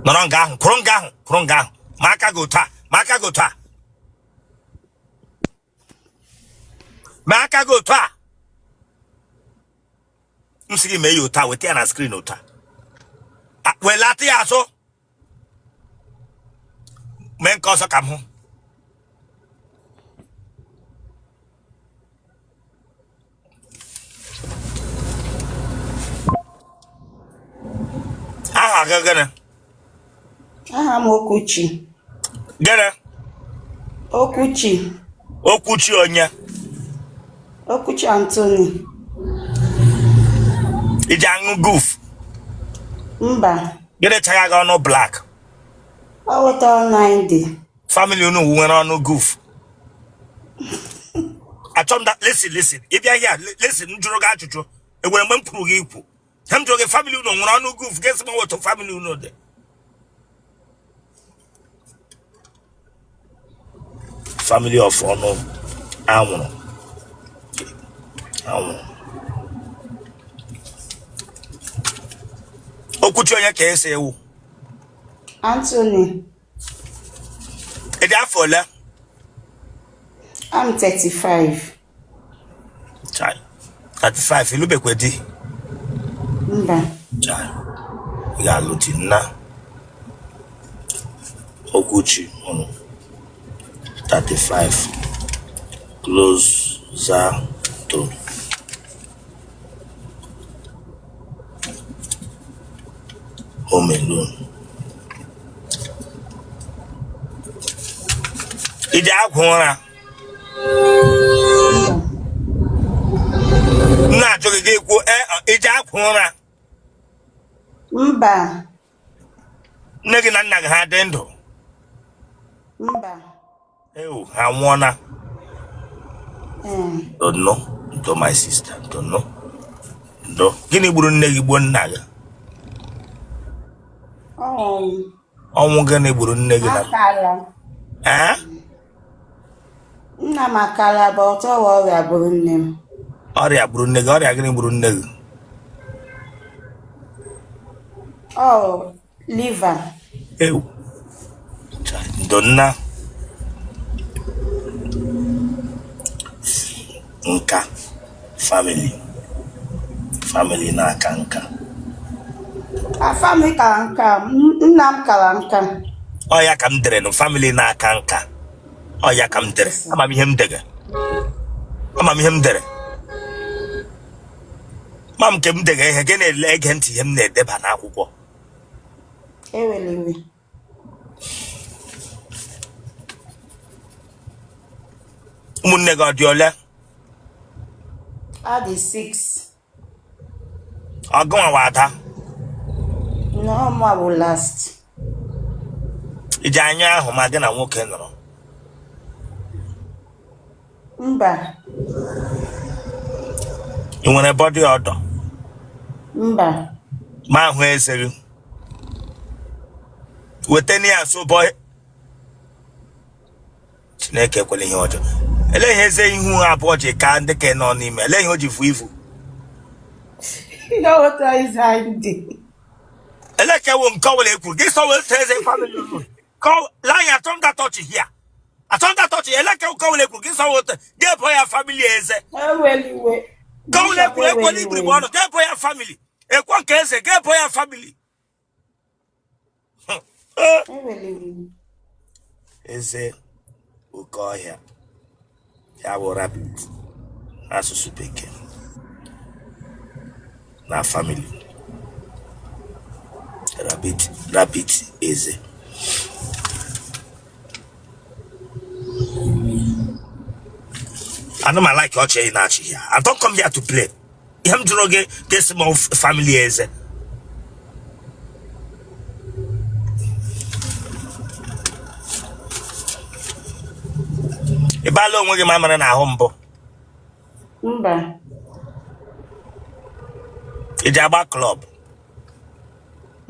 Nọrọ nga ahụ, kwụrụ nga ahụ, kwụrụ nga ahụ. Ma aka gị otu a, ma aka gị otu a, ma aka gị otu a. M sị gị mee ya otu a, weta ya na screen otu a. Welata ya azụ. Mee nke ọzọ ka m hụ. Aha gị gịnị? Aha m Okwuchi. Gịnị? Okwuchi. Okwuchi onye? Okwuchi Anthony. I ji aṅụ guf? Mba. Gịnị chagha gị ọnụ black? Ọ wụta ọnụ anyị dị. Family unu nwere ọnụ guf. Achọ m da, listen, listen. Ị bịa here, listen, m jụrụ gị ajụjụ. Enwere mgbe m kwuru gị ikwu. Ihe m jụrụ gị, family unu nwere ọnụ guf, gị sị m otu family unu dị. Family of ọnụ anwụrụ anwụrụ. Okwuchi onye ka esi ewu? Anthony. Ị dị afọ ole? I'm 35. Chai. 35, ị lụbekwa di? Mba. Chai. Ị ga-alụ di nna. Okwuchi hụrụ 35 closer to home alone. I ji agwụ ụra? M na-ajụ gị, gị kwuo i ji agwụ ụra? Mba. Nne gị na nna gị ha dị ndụ? Mba. Ewu, ha nwụọna? Don't know. Ndo my sister, don't know. Ndo. Gịnị gburu nne gị gbuo nna gị? Ọnwụ gịnị gburu nne gị na Akala. Ee? Nna m akala bụ ọtọ ọrịa gburu nne m. Ọrịa gburu nne gị, ọrịa gịnị gburu nne gị? Ọ liver. Ewu. Ndo nna. Nka family. Family na-aka nka. A family kara nka, nna m kara nka. Ọ ya ka m dere nụ, family na-aka nka. Ọ ya ka m dere. Ama m ihe m dere. Ama m ihe m dere. Ma m nke m dege ihe, gị na-ele ege ntị ihe m na-edeba n'akwụkwọ. Ewela iwe. Ụmụnne gị ọ dị ole? A dị 6. Ọ gịnwa wụ ada? No, mụ bụ last. I ji anya ahụ ma gị na nwoke nọrọ? Mba. Ị nwere body odour? Mba. Ma ahụ eze gị. Weta ya nso boy. Chineke ekwela ihe ọjọọ. Elee ihe eze ihu abụọ ji ka ndị ka nọ n'ime? Elee ihe o ji fuo ifu? Elee ka ewu nke ọbụla ekwuru gị sọ weta eze family unu. Lee anya, achọ m touch here. Achọ m touch. Elee ka nke ọbụla ekwuru gị sọ weta ga-ebo ya family eze. Nke ọbụla ekwuru ekwela igbirigbe ọnụ ga-ebo ya family. Ekwo nke eze ga-ebo ya family. Eze oke ọhịa ya bụ rabbit n'asụsụ bekee na family rabbit, rabbit eze. Ana m like ọchị ị na-achị ya. I don't come here to play. Ihe m jụrụ gị ka esi m family eze. Ị baala onwe gị mamịrị n'ahụ mbụ? Mba. Ị ji agba club?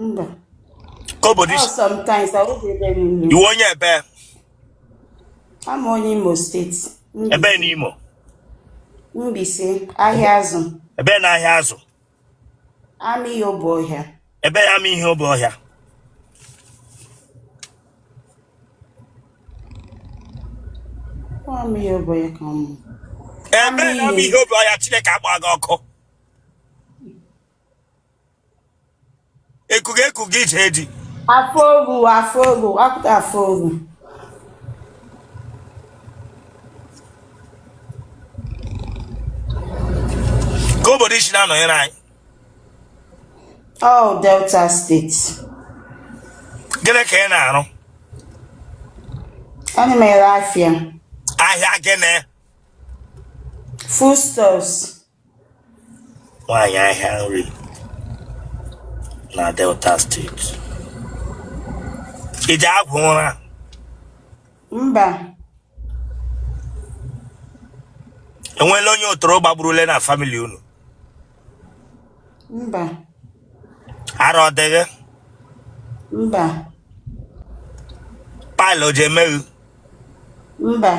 Mba. Ka obodo Oh, isi sometimes I will be ebe niile. Ị wụ onye ebe? Ama onye Imo steeti. Ebe Mbaise. n'Imo? Mbaise, ahịa azụ. Ebe n'ahịa azụ? Ama ihe Obuọhịa. Ebe ya ama ihe Obuọhịa? Ama ihe Obuọhịa ka mụ. Ebe na ama ihe Obuọhịa, Chineke agba gị ọkụ. Ekuga ekuga ije di. Afọ ogu, afọ ogu, apụta afọ ogu. Ka obodo isi na-anọnyere anyị? Oh, Delta steeti. Gịnị ka ị na-arụ? Ana m ere afịa. Ahịa gịnị? Foodstuffs. Nwaanyị ahịa nri na Delta steeti. Ị ji agwụ ụra? Mba. Enweela onye otoro gbagburule na family unu? Mba. Ara ọ dịghị? Mba. Pile o ji emeghu? Mba.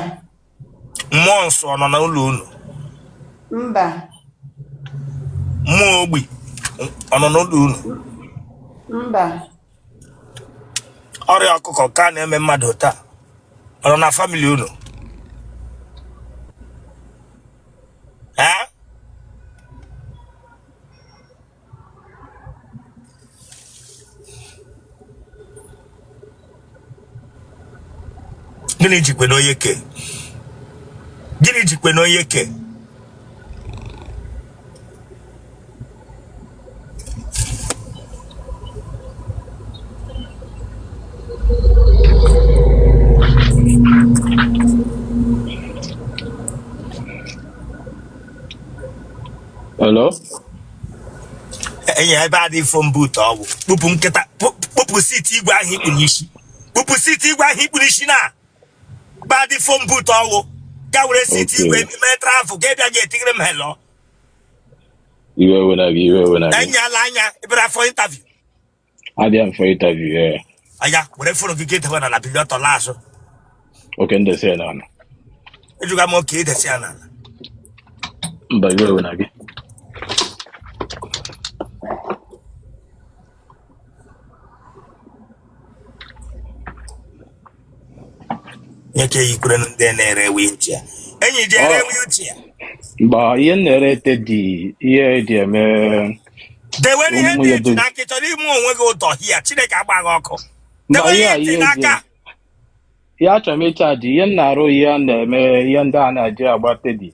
Mmụọ nsọ ọ nọ n'ụlọ unu? Mba. Mmụọ ogbi ọ nọ n'ụlọ unu? Mba. Ọrịa ọkụkọ ka na-eme mmadụ taa ọ nọ na family unu? Ee? Gịnị jikwe na onye ke? Gịnị jikwe na onye ke? Hello? Enyi, ebe a dị phone booth ọgwụ kpụpụ nkịta kpụpụ seat igwe ahụ ikpu n'isi, kpụpụ seat igwe ahụ ikpu n'isi na ebe a dị phone booth ọgwụ ga were seat igwe mee travel ga bịa ga etigere m hello. Iwe wena gị, iwe wena gị. Enyi, ala anya ị bịara for interview. Abịa m for interview, yeah. Anya were phone gị ga edewe n'ala, bilie ọtọ laa azụ. Okay, ndị si n'ala. Ejuga m oke idesi ya n'ala. Mba, iwe wena gị. Nye ka eyikwere ndị na-ere wheelchair. Enyi ji ere wheelchair. Mba, ihe m na-ere teddy, ihe eji eme Dewere ihe ụmụ ndị ya eji dozi. n'aka. Ị chọrọ ime onwe gị ụtọ hia, Chineke agba gị ọkụ. Mba, Dewere ihe ihe a ntị ihe eji n'aka. Ihe achọrọ m ịcharge, ihe m na-arụ, ihe a na-eme, ihe ndị a na-eji agba teddy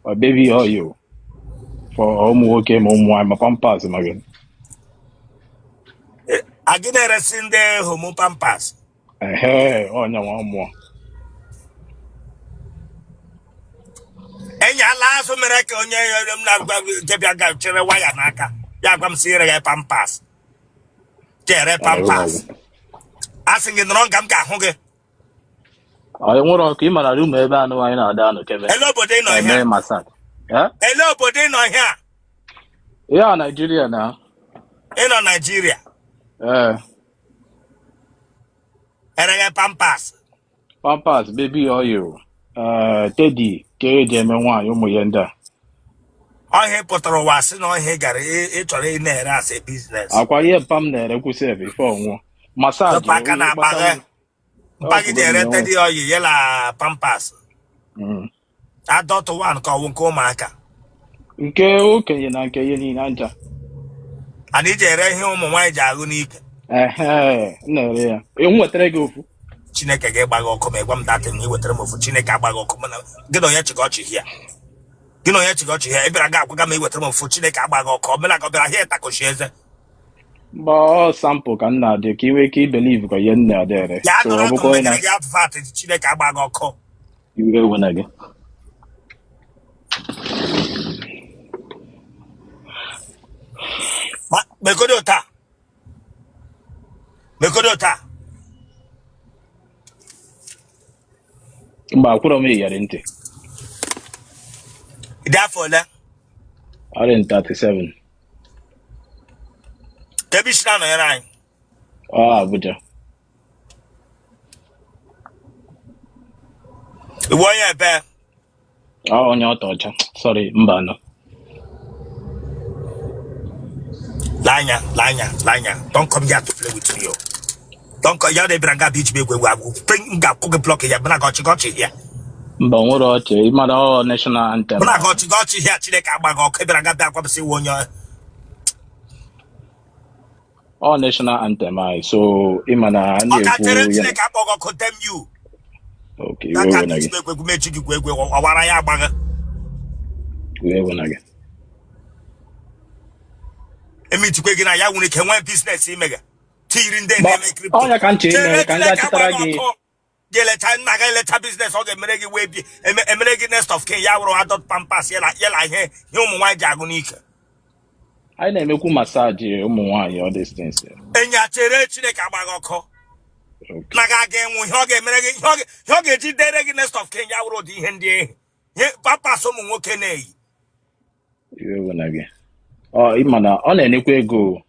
ma baby oil for ụmụ nwoke ma ụmụ nwaanyị ma pampers ma gịnị. A gị na-eresi ndị homo pampers? Ehe, ọnya nwa mmụọ. Enyi, ala azụ mere ka onye m na-agwa gị bịa ga chere waya n'aka ya gwa m sị ire ya pampers chere pampers. A sị gị nọrọ nga m ga-ahụ gị. Anyị nwere ọkụ, ị mara room ebe anụ anyị na-ada anụ kebe. Ele obodo ị nọ ihe Eme a? massage. Eh? Ele obodo ị nọ ihe a? Ya Naijiria na. Ị nọ Naijiria? Ee. Ereghe pampers? Pampers, baby oil, ee, teddy ka eji eme nwaanyị, ụmụ ya ndị a. Ọhịa pụtara ụwa sị na ọhịa gara ị chọrọ ị na-ere as a business. Akwa ihe mpa m na-ere kwụsị ebe ife ọnwụọ massage. Wepụ aka na akpa gị. Mpa gị ji ere teddy oil yela pampers? Adult one ka ọwụ nke ụmụaka? Nke okenye na nke ihe niile ncha. Ana iji ere ihe ụmụ nwaanyị ji ahụ n'ike? Ehe, m na-ere ya. M nwetara gị ofu. Chineke ga-agba gị ọkụ ma ị gwa m that thing na ị wetara m ofu. Chineke agba gị ọkụ. Mana gị na onye chịga ọchị hia, gị na onye chịga ọchị hia, ị bịara ga agwaga m ị wetara m ofu. Chineke agba gị ọkụ. Omena ka ọ bịara hia ịtakochi eze. Mgbe ọ sample ka m na-adị ka ị nwee ike ibelieve ka ihe m na-adị ere. Ya So nọrọ ọ ọdụ bụkwa onye na megere gị advert. Chineke agba gị ọkụ. Iwe ewe na gị. Megodo taa, megodo taa. Mba, akwụrọ m iyeri ntị. Ị dị afọ ole? Adị m 37. Ka ebe isi na-anọnyere anyị? Ọ Abuja. Ị wụ onye ebe? Ọ onye ọta ọcha. Sorry, Mbano. Lee anya, lee anya, lee anya. Don't come here to play with me o. Don't come ya na-ebịara nga bụ iji m egwu egwu agwụ. M ga-akwụ gị block ya, mụ na gị ọchị gị ọchị ya. Mba, o nwere ọchị. Ị mara ọ national anthem. Mụ na gị ọchị gị ọchị ya, Chineke agba gị ọkụ. Ịbịara nga bịa gwa m sị ị wụ onye Ọ national anthem anyị. So ị ma na a Ọ ka na-ekwu chere ya. Chineke akpọ gị ọkụ, damn you. Okay, iwe N'aka ewe na iji gị. m egwu egwu mechi gị gwu egwu ọwara ya agbaghị. Iwe ewe na gị. Emitikwe gị na ya nwere ike nwee business imega. Tiri ndị Ba, na-eme crypto. ọnya ka m chee Chere ime ka m gaa Chineke chịtara agba gị gị. ọkụ. Ga-elecha nna gị elecha business ọ ga-emere gị wee bi emere gị next of kin ya wụrụ adult pampers yela yela ihe ihe ụmụ nwaanyị ji agụ n'ike. Anyị na-emekwu massage ụmụ nwaanyị, all these things. Enya chere Chineke agba gị ọkụ. Okay. Na gị aga enwe ihe ọ ga-emere gị ihe ọ ga-eji dere gị next of kin ya wụrụ ụdị ihe ndị ehi ihe pampers ụmụ nwoke na-eyi. Iwe ewe na gị. Ọ ị ma na ọ na-enyekwa ego.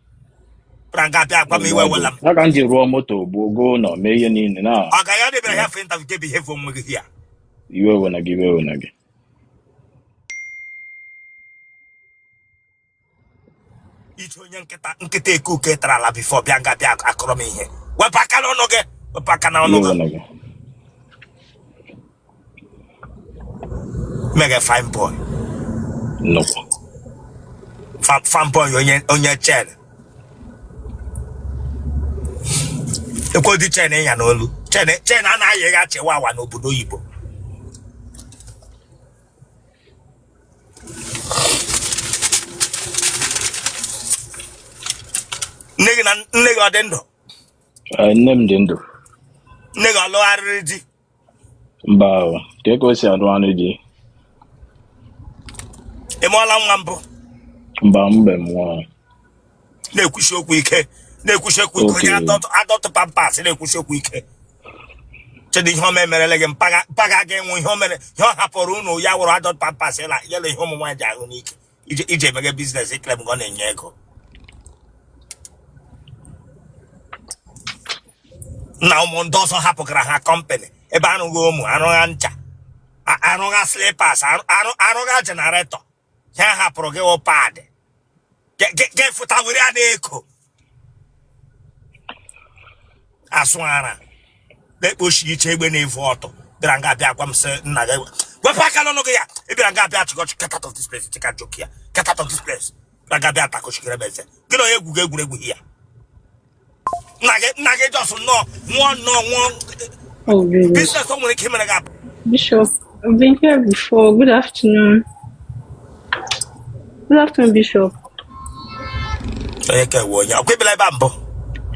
Bịara nga bịa gwa m iwe wela m. Ya ka m ji rụọ moto gbuo go nọ mee ihe niile na. Ọ ga ya debere ya fe interview ke behave onwe gị ya. Iwe ewe na gị, iwe ewe na gị. Iche onye nkịta nkịta eke uke tara ala before bịa nga bịa akọrọ m ihe. Wepụ aka n'ọnụ gị, wepụ aka n'ọnụ Iwe gị. ewe na gị. Mega fine boy. Nnukwu. Fine boy onye onye chen. Ekwodi chen ịnya n'olu. Chen chen a na-ayị gha chewa awa n'obodo oyibo. Nne gị na nne gị ọ dị ndụ? Nne m dị ndụ. Nne gị ọ lụgharịrị di? Mba o, ka ka o si alụ anụ di. Ị mụọla nwa mbụ? Mba, mbe m nwa. Na-ekwusi okwu ike, na-ekwusi okwu ike. Onye Okay. adult pampers na-ekwusi okwu ike. Chedu ihe ọma emerele gị mpaga ga-enwe ihe o mere ihe ọ hapụrụ unu ya wụrụ adult pampers yala yala ihe ụmụ nwaanyị ji ahụ n'ike ije ije emege business ikele m ọ na-enye ego na ụmụ ndị ọzọ hapụgara ha company ebe arụghị ụmụ arụgha ncha arụgha slippers arụgha generator ha hapụrụ gị wụ pad ga-efụta were ya na-eko asụ ara na-ekpochi iche egbe na-evu ọtọ bịara nga bịa gwa m sị nna gị wepụ aka n'ọnụ gị ya ị bịara nga bịa chịkọchị. Get out of this place, chịka joke ya. Get out of this place. Bịara nga bịa takochikere m eze gị na onye egwu gị egwuregwu ya nna gị just nnọọ nwụọ nnọọ nwụọ. Oh, really? Business o nwere ike imere gị. Bishop, I've been here before. Good afternoon. Good afternoon, Bishop. Onye ka ewe onye ọkwa ịbịala ebe a mbụ?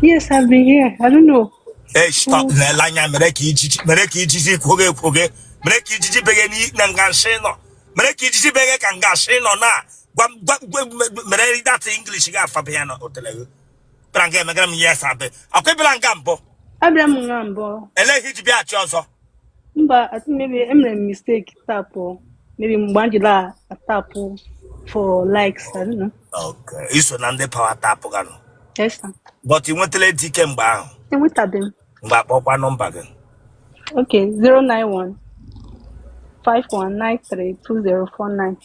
Yes, I've been here. I don't know. Hey, stop. Who- Na-ele anya mere ka ijiji mere ka ijiji kwoge ekwoge mere ka ijiji bege na nga nshị nọ mere ka ijiji bege ka nga nshị nọ na gwa gwa mere that English ga-afabe ya na otele gị bịara nga emegara m yes abe akwa ịbịala nga mbụ? Abịa m nga mbụ. Ele ihe iji bịaghachi ọzọ? Mba, I think maybe emere m mistake tap. Maybe mgbe m jila tap for likes. I don't know. Okay, iso na ndị power tap ganụ? Yes, sir. But ị nwetala di kemgbe ahụ? Enwetabeghị m. Mgbe akpọkwa nọmba gị. Okay, 091 5193 2049.